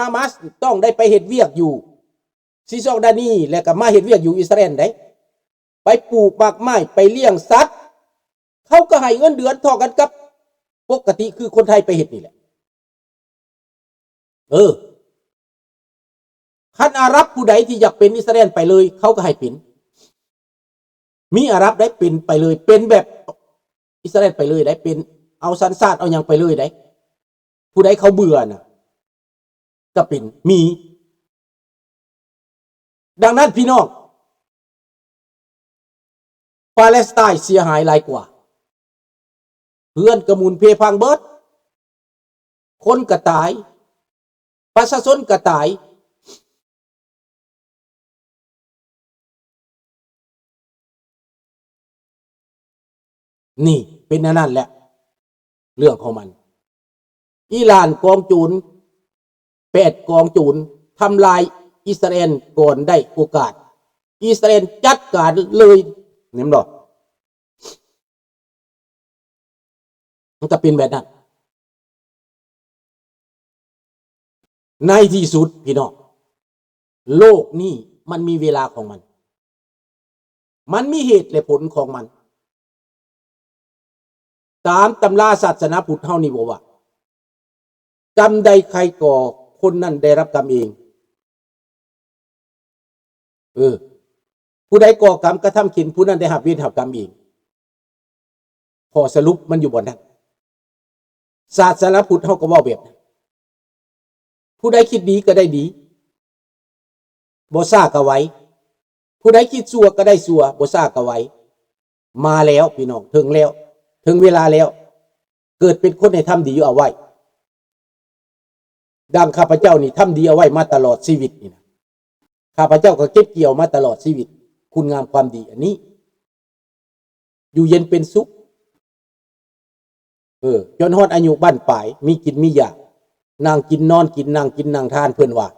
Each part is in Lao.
ຮາມາສຕ້ອງໄດ້ໄປເຮັດວຽກຢູ່ຊີຊອກດານີ ແລ້ວກໍມາເຮັດວຽກຢູ່ອິດສະຣາເອນໄດ໋ ໄປປູກໝາກໄມ້ ໄປລ້ຽງສັດ ເຂົາກໍໃຫ້ເງິນເດືອນເທົ່າກັນກັບປົກກະຕິ ຄືຄົນໄທໄປເຮັດນີ້ແຫຼະ. ເອີ ຄັນອາຣັບຜູ້ໃດທີ່ຢາກເປັນອິດສະຣາເອນໄປເລີຍ ເຂົາກໍໃຫ້ເປັນ. ມີອາຣັບໄດ້ເປັນໄປເລີຍ ເປັນແບບອິດສະຣາເອນໄປເລີຍໄດ້ ເປັນເອົາສັນຊາດເອົາຫຍັງໄປເລີຍໄດ້ ຜູ້ໃດເຂົາເບື່ອນະ ກໍເປັນ ມີ. ດັ່ງນັ້ນພີ່ນ້ອງ ປາເລສໄຕນ໌ເສຍຫາຍຫຼາຍກວ່າ ເຮືອນກໍໝຸນເພພັງເບິດ ຄົນກໍຕາຍ ປະຊາຊົນກໍຕາຍ. ນີ້ເປັນອັນນັ້ນແຫຼະ ເລື່ອງຂອງມັນ. ອີຣານກອງໂຈນ ແປດກອງໂຈນ ທຳລາຍອິດສະຣາເອນກ່ອນໄດ້ໂອກາດ ອິດສະຣາເອນຈັດການເລີຍ ເຫັນບໍ່? ມັນກໍເປັນແບບນັ້ນ. ໃນທີ່ສຸດພີ່ນ້ອງ ໂລກນີ້ມັນມີເວລາຂອງມັນ ມັນມີເຫດແລະຜົນຂອງມັນ. ຕາມຕຳລາສາສະໜາພຸດເຮົານີ້ບອກວ່າ ກຳໃດໃຜກໍ່ ຄົນນັ້ນໄດ້ຮັບກຳເອງ. ເອີ ຜູ້ໃດກໍ່ກຳກະທຳເຂັນ ຜູ້ນັ້ນໄດ້ຮັບເວນຮັບກຳເອງ. ຂໍ້ສະຫຼຸບມັນຢູ່ບ່ອນນັ້ນ. ສາສະໜາພຸດເຮົາກໍເວົ້າແບບນັ້ນ. ຜູ້ໃດຄິດດີກໍໄດ້ດີ ບໍ່ຊ້າກໍໄວ. ຜູ້ໃດຄິດຊົ່ວກໍໄດ້ຊົ່ວ ບໍ່ຊ້າກໍໄວ. ມາແລ້ວພີ່ນ້ອງ ເຖິງແລ້ວ ເຖິງເວລາແລ້ວ. ເກີດເປັນຄົນໃຫ້ທຳດີເອົາໄວ້. ດັ່ງຂ້າພະເຈົ້ານີ້ທຳດີເອົາໄວ້ມາຕະຫຼອດຊີວິດນີ້ນະ ຂ້າພະເຈົ້າກໍເກັບກ່ຽວມາຕະຫຼອດຊີວິດ ຄຸນງາມຄວາມດີອັນນີ້ ຢູ່ເຢັນເປັນສຸກ ເອີ ຈົນຮອດອາຍຸບັ້ນປາຍ ມີກິນມີຢາກ ນັ່ງກິນນອນກິນ ນັ່ງກິນນັ່ງທານ ເພິ່ນວ່າ.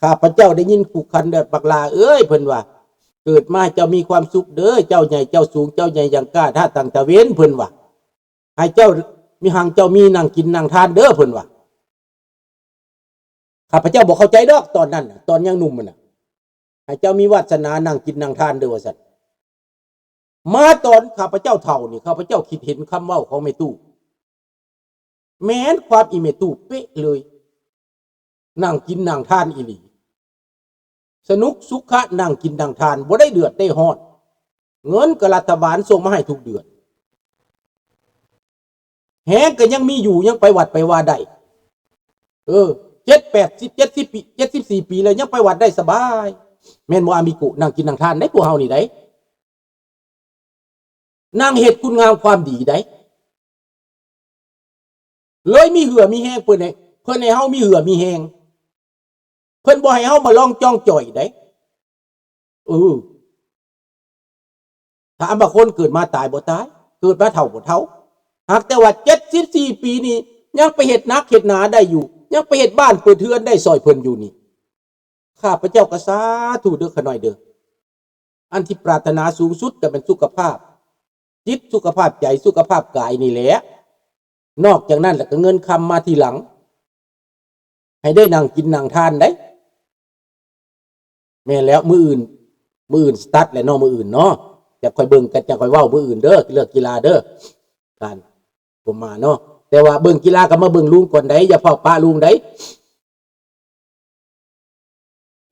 ຂ້າພະເຈົ້າໄດ້ຍິນຄູ່ຂັນແບບ ບັກຫຼ້າເອີຍ ເພິ່ນວ່າ ເກີດມາໃຫ້ເຈົ້າມີຄວາມສຸກເດີ ເຈົ້າໃຫຍ່ເຈົ້າສູງ ເຈົ້າໃຫຍ່ຢ່າງກ້າ ຖ້າຕັ້ງຕາເວັນ ເພິ່ນວ່າ ໃຫ້ເຈົ້າມີຮັ່ງເຈົ້າມີນັ່ງກິນນັ່ງທານເດີ ເພິ່ນວ່າ. ຂ້າພະເຈົ້າບໍ່ເຂົ້າໃຈດອກຕອນນັ້ນນະ ຕອນຍັງໜຸ່ມຫັ້ນນະ ໃຫ້ເຈົ້າມີວາສະໜານັ່ງກິນນັ່ງທານເດີວ່າຊັ້ນ. ມາຕອນຂ້າພະເຈົ້າເຖົ້ານີ້ ຂ້າພະເຈົ້າຄິດເຫັນຄຳເວົ້າຂອງແມ່ຕູ້ ແມ່ນຄວາມອີ່ແມ່ຕູ້ເປະເລີຍ ນັ່ງກິນນັ່ງທານອີ່ຫຼີ. ສະໜຸກສຸຂະ ນັ່ງກິນນັ່ງທານ ບໍ່ໄດ້ເດືອດໄດ້ຮ້ອນ ເງິນກໍລັດຖະບານສົ່ງມາໃຫ້ທຸກເດືອນ ແຮງກໍຍັງມີຢູ່ ຍັງໄປວັດໄປວາໄດ້. ເອີ ເຈັດ ແປດສິບ ເຈັດສິບປີ ເຈັດສິບສີ່ປີແລ້ວ ຍັງໄປວັດໄດ້ສະບາຍ ແມ່ນບໍ່ອາມິໂກະ? ນັ່ງກິນນັ່ງທານໄດ໋ ພວກເຮົານີ້ໄດ໋ ນັ່ງເຮັດຄຸນງາມຄວາມດີໄດ໋ ເລີຍມີເຫື່ອມີແຮງ ເພິ່ນໃຫ້ ເພິ່ນໃຫ້ເຮົາມີເຫື່ອມີແຮງ ເພິ່ນບໍ່ໃຫ້ເຮົາມາລອງຈ່ອງຈ່ອຍໄດ໋. ເອີ ຖາມວ່າຄົນເກີດມາຕາຍບໍ່ຕາຍ ເກີດມາເຖົ້າບໍ່ເຖົ້າ ຫາກແຕ່ວ່າເຈັດສິບສີ່ປີນີ້ ຍັງໄປເຮັດນາເຮັດນາໄດ້ຢູ່ ຍັງໄປເຮັດບ້ານເປີດເຮືອນໄດ້ຊ່ອຍເພິ່ນຢູ່ນີ້ ຂ້າພະເຈົ້າກໍສາທຸເດີ ຂະນ້ອຍເດີ. ອັນທີ່ປາດຖະໜາສູງສຸດກໍແມ່ນສຸຂະພາບຈິດ ສຸຂະພາບໃຈ ສຸຂະພາບກາຍນີ້ແຫຼະ. ນອກຈາກນັ້ນແລ້ວກໍເງິນຄຳມາທີຫຼັງ ໃຫ້ໄດ້ນັ່ງກິນນັ່ງທານໄດ໋. ແມ່ນແລ້ວ ມື້ອື່ນ ມື້ອື່ນສະຕາດແຫຼະເນາະ ມື້ອື່ນເນາະ ຈະຄ່ອຍເບິ່ງກັນ ຈະຄ່ອຍເວົ້າມື້ອື່ນເດີ ເລື່ອງກິລາເດີ ທ່ານ ຜົມມາເນາະ. ແຕ່ວ່າເບິ່ງກິລາກໍມາເບິ່ງລຸງກ່ອນໄດ໋ ຢ່າຟ້າວປະລຸງໄດ໋.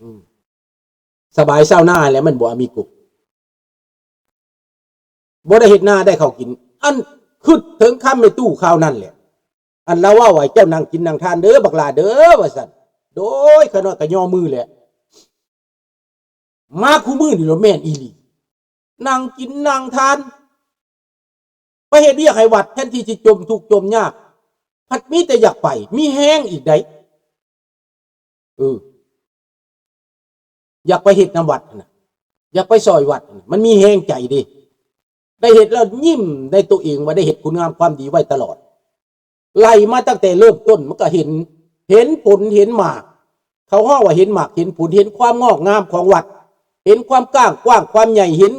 ອືມ ສະບາຍຊາວນາແຫຼະ ແມ່ນບໍ່ອາມິໂກະ? ບໍ່ໄດ້ເຮັດນາໄດ້ເຂົ້າກິນ. ອັນຄຶດເຖິງຄຳແມ່ຕູ້ຄາວນັ້ນແຫຼະ ອັນລາວເວົ້າໃຫ້ເຈົ້ານັ່ງກິນນັ່ງທານເດີບັກຫຼ້າເດີ ວ່າຊັ້ນ. ໂດຍ ຂະນ້ອຍກໍຍໍມືແຫຼະ. ມາຄູ່ມື້ນີ້ລະແມ່ນອີ່ຫຼີ ນັ່ງກິນນັ່ງທານ ໄປເຮັດວຽກໃຫ້ວັດ ແທນທີ່ຊິຈົມທຸກຈົມຍາກ ພັດມີແຕ່ຢາກໄປ ມີແຮງອີກໄດ໋. ເອີ ຢາກໄປເຮັດນຳວັດຫັ້ນນະ ຢາກໄປຊ່ອຍວັດຫັ້ນນະ ມັນມີແຮງໃຈເດ້. ໄດ້ເຮັດແລ້ວຍິ້ມໃນໂຕເອງວ່າໄດ້ເຮັດຄຸນງາມຄວາມດີໄວ້ຕະຫຼອດ. ໄລ່ມາຕັ້ງແຕ່ເລີ່ມຕົ້ນ ມັນກໍເຫັນ ເຫັນຜົນເຫັນໝາກ ເຂົາຮ້ອງວ່າເຫັນໝາກເຫັນຜົນ ເຫັນຄວາມງອກງາມຂອງວັດ ເຫັນຄວາມກວ້າງຂວາງຄວາມໃຫຍ່ ເຫັນ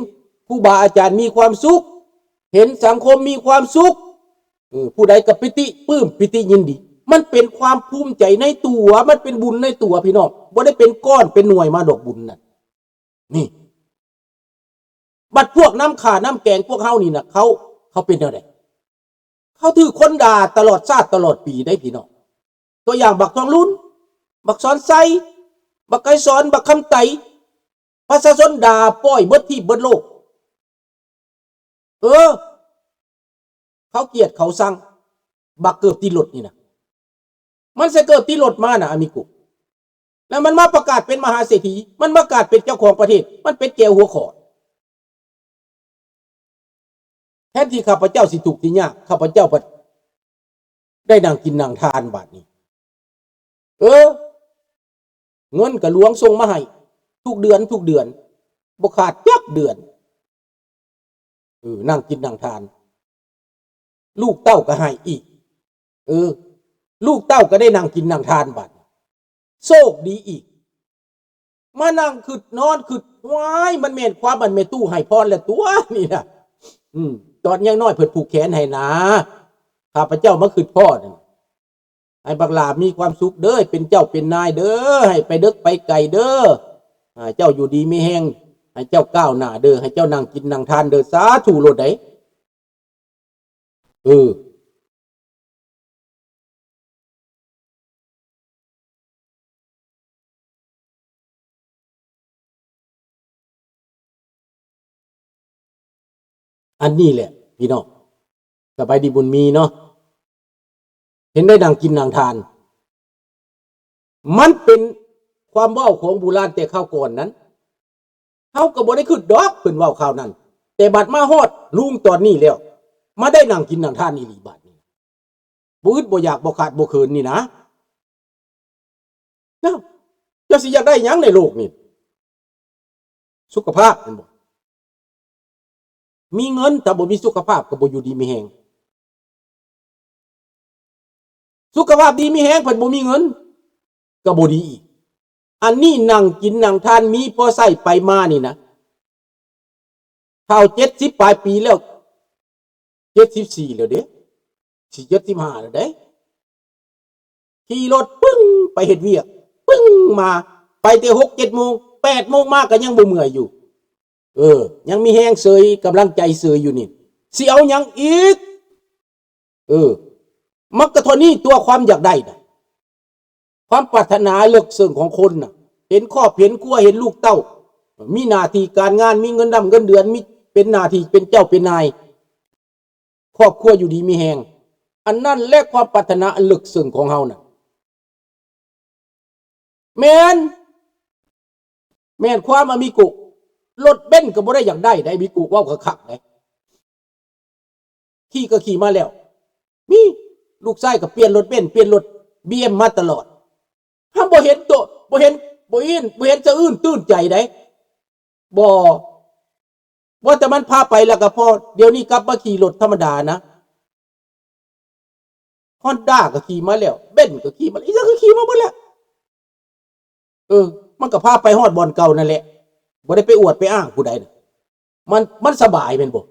ຄູບາອາຈານມີຄວາມສຸກ ເຫັນສັງຄົມມີຄວາມສຸກ. ເອີ ຜູ້ໃດກໍປີຕິປຶ້ມ ປີຕິຍິນດີ. ມັນເປັນຄວາມພູມໃຈໃນຕົວ, ມັນເປັນບຸນໃນຕົວ ພີ່ນ້ອງ, ບໍ່ໄດ້ເປັນກ້ອນເປັນໜ່ວຍມາດອກບຸນນັ້ນ. ນີ້ ບັດພວກນ້ຳຂ້ານ້ຳແກງພວກເຮົານີ້ນະ ເຂົາ ເຂົາເປັນແນວໃດ? ເຂົາຖືກຄົນດ່າຕະຫຼອດຊາດຕະຫຼອດປີເດ້ ພີ່ນ້ອງ. ຕົວຢ່າງບັກທອງລຸນ, ບັກສອນໄຊ, ບັກໄກສອນ, ບັກຄຳໄຕ, ປະຊາຊົນດ່າປ້ອຍເບິດທີ່ເບິດໂລກ. ເອີ ເຂົາກຽດເຂົາຊັງ ບັກເກີບຕິດລົດນີ້ນະ. ມັນໃສ່ເກີບຕິດລົດມານະ ອາມິໂກ ແລ້ວມັນມາປະກາດເປັນມະຫາເສດຖີ, ມັນປະກາດເປັນເຈົ້າຂອງປະເທດ, ມັນເປັນແກວຫົວຂອດ. ແທນທີ່ຂ້າພະເຈົ້າຊິທຸກຊິຍາກ, ຂ້າພະເຈົ້າພັດໄດ້ນັ່ງກິນນັ່ງທານບາດນີ້. ເອີ ເງິນກໍຫຼວງສົ່ງມາໃຫ້ທຸກເດືອນ ທຸກເດືອນ, ບໍ່ຂາດຈັກເດືອນ. ເອີ ນັ່ງກິນນັ່ງທານ, ລູກເຕົ້າກໍໃຫ້ອີກ. ເອີ ລູກເຕົ້າກໍໄດ້ນັ່ງກິນນັ່ງທານບາດນີ້. ໂຊກດີອີກ, ມານັ່ງຄຶດນອນຄຶດ, ວ້າຍ ມັນແມ່ນຄວາມອັນແມ່ຕູ້ໃຫ້ພອນແລ້ວຕົວະນີ້ນະ. ອືມ ຕອນຍັງນ້ອຍເພິ່ນຜູກແຂນໃຫ້ນາ, ຂ້າພະເຈົ້າມາຄຶດພໍ້ນັ້ນ. ໃຫ້ບັກຫຼ້າມີຄວາມສຸກເດີ, ໃຫ້ເປັນເຈົ້າເປັນນາຍເດີ, ໃຫ້ໄປເດິກໄປໄກເດີ, ໃຫ້ເຈົ້າຢູ່ດີມີແຮງ, ໃຫ້ເຈົ້າກ້າວໜ້າເດີ, ໃຫ້ເຈົ້ານັ່ງກິນນັ່ງທານເດີ, ສາທຸໂລດໃດ໋. ເອີ ອັນນີ້ແຫຼະພີ່ນ້ອງ, ສະບາຍດີບຸນມີເນາະ, ເຫັນໄດ້ນັ່ງກິນນັ່ງທານ. ມັນເປັນຄວາມເວົ້າຂອງບູຮານແຕ່ຄາວກ່ອນນັ້ນ, ເຮົາກໍບໍ່ໄດ້ຄິດດອກເພິ່ນເວົ້າຄາວນັ້ນ, ແຕ່ບັດມາຮອດລຸງຕອນນີ້ແລ້ວ ມາໄດ້ນັ່ງກິນນັ່ງທານອີ່ຫຼີບາດນີ້, ບໍ່ອຶດບໍ່ຢາກ ບໍ່ຂາດບໍ່ເຂີນນີ້ນະ. ເຈົ້າ ເຈົ້າຊິຢາກໄດ້ຫຍັງໃນໂລກນີ້? ສຸຂະພາບແມ່ນບໍ່? ມີເງິນ ຖ້າບໍ່ມີສຸຂະພາບກໍບໍ່ຢູ່ດີມີແຮງ, ສຸຂະພາບດີມີແຮງ ພັດບໍ່ມີເງິນ ກໍບໍ່ດີອີກ. ອັນນີ້ນັ່ງກິນນັ່ງທານ ມີພໍໃຊ້ໄປມານີ້ນະ, ເຖົ້າເຈັດສິບປາຍປີແລ້ວ, ເຈັດສິບສີ່ແລ້ວເດ້, ຊິເຈັດສິບຫ້າແລ້ວເດ້. ຂີ່ລົດປຶ້ງໄປເຮັດວຽກ, ປຶ້ງມາ, ໄປແຕ່ຫົກເຈັດໂມງ, ແປດໂມງມາກໍຍັງບໍ່ເມື່ອຍຢູ່. ເອີ ຍັງມີແຮງເສີຍ, ກຳລັງໃຈເສີຍຢູ່ນີ້, ຊິເອົາຫຍັງອີກ? ເອີ ມັນກໍເທົ່ານີ້ຕົວະ ຄວາມຢາກໄດ້ນະ, ຄວາມປາດຖະໜາເລິກເຊິ່ງຂອງຄົນນະ, ເຫັນຄອບເຫັນຄົວ ເຫັນລູກເຕົ້າ ມີໜ້າທີ່ການງານ, ມີເງິນດຳເງິນເດືອນ, ມີ ເປັນໜ້າທີ່ເປັນເຈົ້າເປັນນາຍ, ຄອບຄົວຢູ່ດີມີແຮງ, ອັນນັ້ນແຫຼະຄວາມປາດຖະໜາອັນເລິກເຊິ່ງຂອງເຮົານະ. ແມ່ນ, ແມ່ນຄວາມອາມິໂກ. ລົດເບັນກໍບໍ່ໄດ້ຢາກໄດ້ໃດ໋ ອາມິໂກ ເວົ້າຄັກໆໃດ໋. ຂີ່ກໍຂີ່ມາແລ້ວ, ມີ ລູກຊາຍກໍປ່ຽນລົດເບັນ, ປ່ຽນລົດບີເອັມມາຕະຫຼອດ. ຫາບໍ່ເຫັນໂຕ, ບໍ່ເຫັນ, ບໍ່ເຫັນ, ບໍ່ເຫັນສະອື່ນຕື່ນໃຈໃດ໋. ບໍ່, ວ່າແຕ່ມັນພາໄປແລ້ວກໍພໍ, ດຽວນີ້ກັບມາຂີ່ລົດທຳມະດານະ. ຮອນດ້າກໍຂີ່ມາແລ້ວ, ເບັນກໍຂີ່ມາແລ້ວ, ອີ່ຫຍັງກໍຂີ່ມາໝົດແລ້ວ. ເອີ ມັນກໍພາໄປຮອດບ່ອນເກົ່ານັ້ນແຫຼະ, ບໍ່ໄດ້ໄປອວດໄປອ້າງຜູ້ໃດນະ. ມັນ, ມັນສະບາຍແມ່ນບໍ່?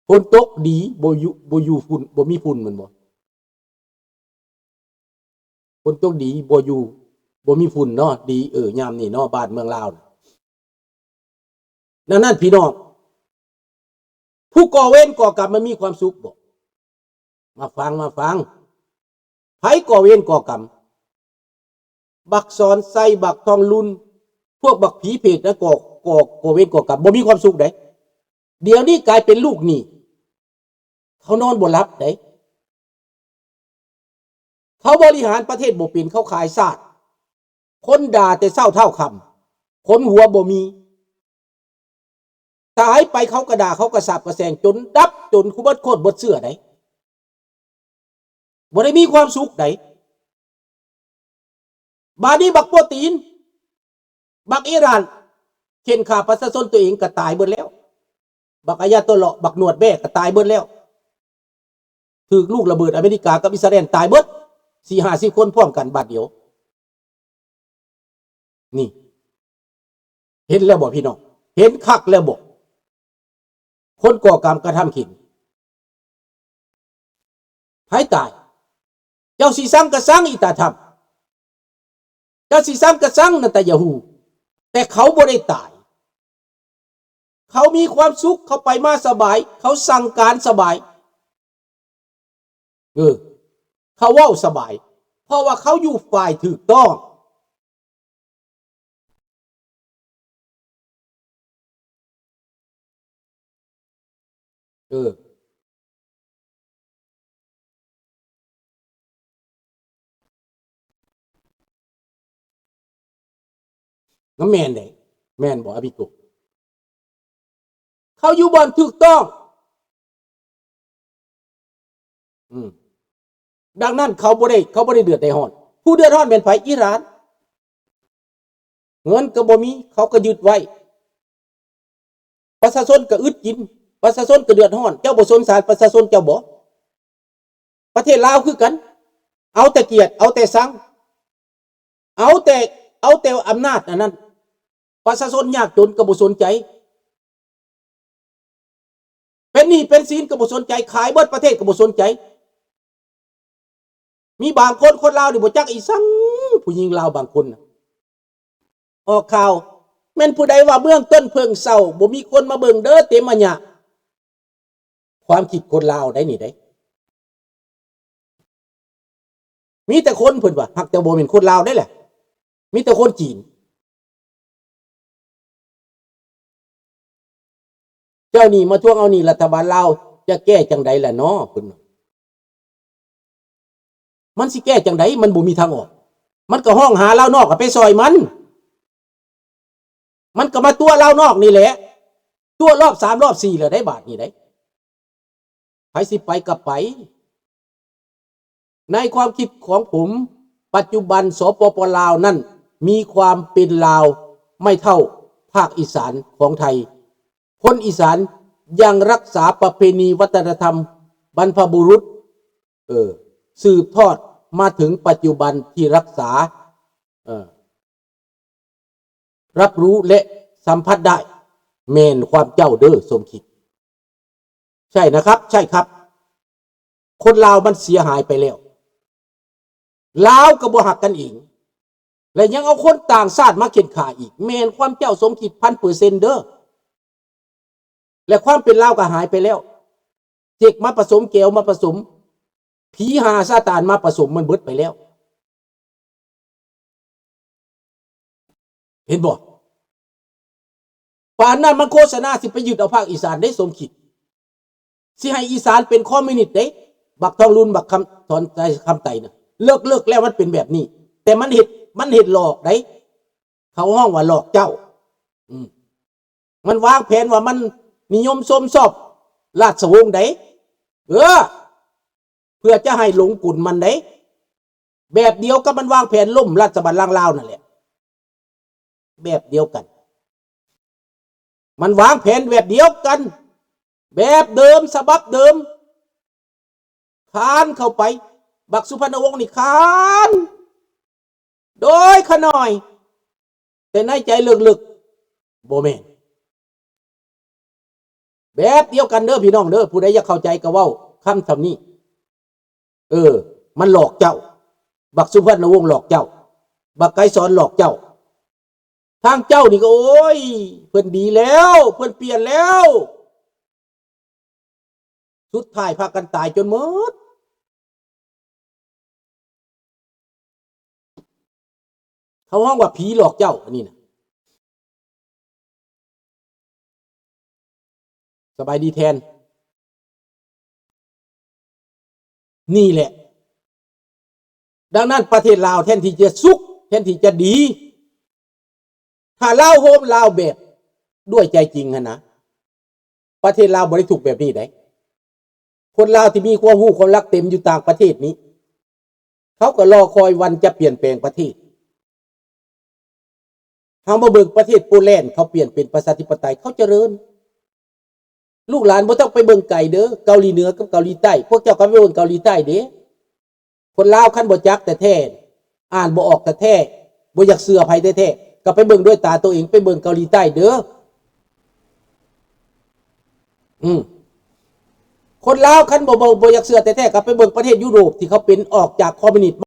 ຝົນຕົກດີ, ບໍ່ຢູ່, ບໍ່ຢູ່ຝຸ່ນ, ບໍ່ມີຝຸ່ນແມ່ນບໍ່? ຝົນຕົກດີ, ບໍ່ຢູ່, ບໍ່ມີຝຸ່ນເນາະ, ດີ, ເອີ, ຍາມນີ້ເນາະ, ບ້ານເມືອງລາວນະ. ດັ່ງນັ້ນພີ່ນ້ອງ, ຜູ້ກໍ່ເວນກໍ່ກຳມັນມີຄວາມສຸກບໍ່? ມາຟັງ, ມາຟັງ. ໃຜກໍ່ເວນກໍ່ກຳ? ບັກສອນໄຊ, ບັກທອງລຸນ, ພວກບັກຜີເຜດນະ ກໍ່, ກໍ່, ກໍ່ເວນກໍ່ກຳ, ບໍ່ມີຄວາມສຸກໃດ໋. ດຽວນີ້ກາຍເປັນລູກໜີ້, ເຂົານອນບໍ່ຫຼັບໃດ໋. ເຂົາບໍລິຫານປະເທດບໍ່ເປັນ, ເຂົາຂາຍຊາດ. ຄົນດ່າແຕ່ເຊົ້າເທົ່າຄ່ຳ, ຂົນຫົວບໍ່ມີ. ຕາຍໄປເຂົາກໍດ່າ, ເຂົາກໍສາບກໍແຊ່ງ ຈົນດັບ, ຈົນເບິດໂຄດເບິດເຊື້ອໃດ໋. ບໍ່ໄດ້ມີຄວາມສຸກໃດ໋. ບາດນີ້ບັກໂປຕີນ, ບັກອີຣານ ເຂັ່ນຂ້າປະຊາຊົນຕົວເອງກໍຕາຍເບິດແລ້ວ. ບັກອາຍາໂຕເລາະ, ບັກໜວດແບ້ກໍຕາຍເບິດແລ້ວ. ຖືກລູກລະເບີດອາເມລິກາກັບອິດສະຣາແອນຕາຍເບິດ ສີ່ຫ້າສິບຄົນພ້ອມກັນບາດດຽວ. ນີ້ ເຫັນແລ້ວບໍ່ພີ່ນ້ອງ? ເຫັນຄັກແລ້ວບໍ່? ຄົນກໍ່ກຳກະທຳຂິງ. ໃຜຕາຍ? ເຈົ້າຊິຊັງກະຊັງ ອີຕາທຳ, ເຈົ້າຊິຊັງກະຊັງ ນະຕາຍາຮູ້, ແຕ່ເຂົາບໍ່ໄດ້ຕາຍ. ເຂົາມີຄວາມສຸກ, ເຂົາໄປມາສະບາຍ, ເຂົາສັ່ງການສະບາຍ. ເອີ ເຂົາເວົ້າສະບາຍ ເພາະວ່າເຂົາຢູ່ຝ່າຍຖືກຕ້ອງ. ເອີ ມັນແມ່ນເດ້ ແມ່ນບໍ່ ອາບິໂກ? ເຂົາຢູ່ບ່ອນຖືກຕ້ອງ. ອືມ ດັ່ງນັ້ນເຂົາບໍ່ໄດ້ ເຂົາບໍ່ໄດ້ເດືອດໄດ້ຮ້ອນ. ຜູ້ເດືອດຮ້ອນແມ່ນໃຜ? ອີຣານ. ເງິນກໍບໍ່ມີ ເຂົາກໍຍຶດໄວ້. ປະຊາຊົນກໍອຶດກິນ ປະຊາຊົນກໍເດືອດຮ້ອນ. ເຈົ້າບໍ່ສົງສານປະຊາຊົນເຈົ້າບໍ່? ປະເທດລາວຄືກັນ ເອົາແຕ່ກຽດ ເອົາແຕ່ຊັງ ເອົາແຕ່ ເອົາແຕ່ອຳນາດອັນນັ້ນ. ປະຊາຊົນຍາກຈົນກໍບໍ່ສົນໃຈ. ເປັນໜີ້ເປັນສິນກໍບໍ່ສົນໃຈ, ຂາຍເບິດປະເທດກໍບໍ່ສົນໃຈ. ມີບາງຄົນ ຄົນລາວນີ້ບໍ່ຈັກອີ່ສັງ, ຜູ້ຍິງລາວບາງຄົນນະ ອອກຂ່າວ, ແມ່ນຜູ້ໃດວ່າເມືອງຕົ້ນເຜິ້ງເສົ້າ ບໍ່ມີຄົນມາເບິ່ງເດີ ເຕັມອາຍະ. ຄວາມຄິດຄົນລາວໄດ໋ນີ້ໄດ໋. ມີແຕ່ຄົນ ເພິ່ນວ່າ ຫາກແຕ່ບໍ່ແມ່ນຄົນລາວໄດ້ແຫຼະ, ມີແຕ່ຄົນຈີນ. ເຈົ້ານີ້ມາທວງເອົາໜີ້ລັດຖະບານລາວ ຈະແກ້ຈັ່ງໃດລະເນາະ ເພິ່ນວ່າ. ມັນຊິແກ້ຈັ່ງໃດ? ມັນບໍ່ມີທາງອອກ. ມັນກໍຮ້ອງຫາລາວນອກ ກໍໄປຊ່ອຍມັນ. ມັນກໍມາຕົວະລາວນອກນີ້ແຫຼະ, ຕົວະລອບສາມ ລອບສີ່ແລ້ວໄດ໋ ບາດນີ້ໄດ໋. ໃຜຊິໄປກໍໄປ. ໃນຄວາມຄິດຂອງຜົມ, ປັດຈຸບັນ ສປປ ລາວນັ້ນ ມີຄວາມເປັນລາວໄມ່ເທົ່າພາກອີສານຂອງໄທ. ຄົນອີສານຍັງຮັກສາປະເພນີວັດທະນະທຳບັນພະບຸລຸດ, ເອີ, ສືບທອດມາເຖິງປັດຈຸບັນທີ່ຮັກສາ, ເອີ ຮັບຮູ້ ແລະ ສຳຜັດໄດ້. ແມ່ນຄວາມເຈົ້າເດີ ສົມຄິດ. ໃຊ່ນະຄັບ ໃຊ່ຄັບ. ຄົນລາວມັນເສຍຫາຍໄປແລ້ວ. ລາວກໍບໍ່ຮັກກັນເອງ ແລະ ຍັງເອົາຄົນຕ່າງຊາດມາເຂັ່ນຂ້າອີກ. ແມ່ນຄວາມເຈົ້າ ສົມຄິດ ພັນເປີເຊັນເດີ. ແລະ ຄວາມເປັນລາວກໍຫາຍໄປແລ້ວ. ເຈັກມາປະສົມ, ແກວມາປະສົມ, ຜີຫາຊາຕານມາປະສົມ, ມັນເບິດໄປແລ້ວ. ເຫັນບໍ່? ປານນັ້ນມັນໂຄສະນາຊິໄປຍຶດເອົາພາກອີສານເດ້ ສົມຄິດ. ຊິໃຫ້ອີສານເປັນຄອມມິວນິດເດ້. ບັກທອງລຸນ, ບັກຄຳ ສອນໄຊຄຳໄຕນະ. ເລິກໆແລ້ວມັນເປັນແບບນີ້. ແຕ່ມັນເຮັດ, ມັນເຮັດຫຼອກໄດ໋. ເຂົາຮ້ອງວ່າຫຼອກເຈົ້າ. ອືມ. ມັນວາງແຜນວ່າມັນນິຍົມຊົມຊອບລາຊະວົງໃດ໋ ເອີ ເພື່ອຈະໃຫ້ຫຼົງກົນມັນໃດ໋ ແບບດຽວກັບມັນວາງແຜນລົ້ມລາຊະບັນລັງລາວນັ້ນແຫຼະ ແບບດຽວກັນ ມັນວາງແຜນແບບດຽວກັນ ແບບເດີມ ສະບັບເດີມ. ຄານເຂົ້າໄປ ບັກສຸພັນນະວົງນີ້ຄານໂດຍຂະໜ້ອຍ ແຕ່ໃນໃຈເລິກໆ ບໍ່ແມ່ນ. ແບບດຽວກັນເດີພີ່ນ້ອງເດີ ຜູ້ໃດຢາກເຂົ້າໃຈກໍເວົ້າຄຳສ່ຳນີ້. ເອີ ມັນຫຼອກເຈົ້າ ບັກສຸພັນນະວົງຫຼອກເຈົ້າ ບັກໄກສອນຫຼອກເຈົ້າ. ທາງເຈົ້ານີ້ກໍ ໂອ້ຍ ເພິ່ນດີແລ້ວ ເພິ່ນປ່ຽນແລ້ວ ສຸດທ້າຍພາກັນຕາຍຈົນໝົດ. ເຂົາຮ້ອງວ່າຜີຫຼອກເຈົ້າ ອັນນີ້ນະ. ສະບາຍດີແທນ. ນີ້ແຫຼະ ດັ່ງນັ້ນປະເທດລາວແທນທີ່ຈະສຸກ ແທນທີ່ຈະດີ ຖ້າລາວໂຮມລາວແບບດ້ວຍໃຈຈິງຫັ້ນນະ ປະເທດລາວບໍ່ໄດ້ທຸກແບບນີ້ໃດ໋. ຄົນລາວທີ່ມີຄວາມຮູ້ຄວາມລັກເຕັມຢູ່ຕ່າງປະເທດນີ້ ເຂົາກໍລໍຄອຍວັນຈະປ່ຽນແປງປະເທດ. ເຮົາມາເບິ່ງປະເທດໂປແລນ ເຂົາປ່ຽນເປັນປະຊາທິປະໄຕ ເຂົາຈະເລີນ. ລູກຫຼານບໍ່ຕ້ອງໄປເບິ່ງໄກເດີ ເກົາຫຼີເໜືອກັບເກົາຫຼີໃຕ້ ພວກເຈົ້າກໍໄປເບິ່ງເກົາຫຼີໃຕ້ເດ້. ຄົນລາວຄັນບໍ່ຈັກແທ້ໆ ອ່ານບໍ່ອອກແທ້ໆ ບໍ່ຢາກເຊື່ອໃຜແທ້ໆ ກໍໄປເບິ່ງດ້ວຍຕາໂຕເອງ ໄປເບິ່ງເກົາຫຼີໃຕ້ເດີ. ອືມ. ຄົນລາວຄັນບໍ່ ບໍ່ ບໍ່ຢາກເຊື່ອແທ້ໆ ກໍໄປເບິ່ງປະເທດຢູໂຣບທີ່ເຂົາເປັນອອກຈາກຄອມມິວນິດ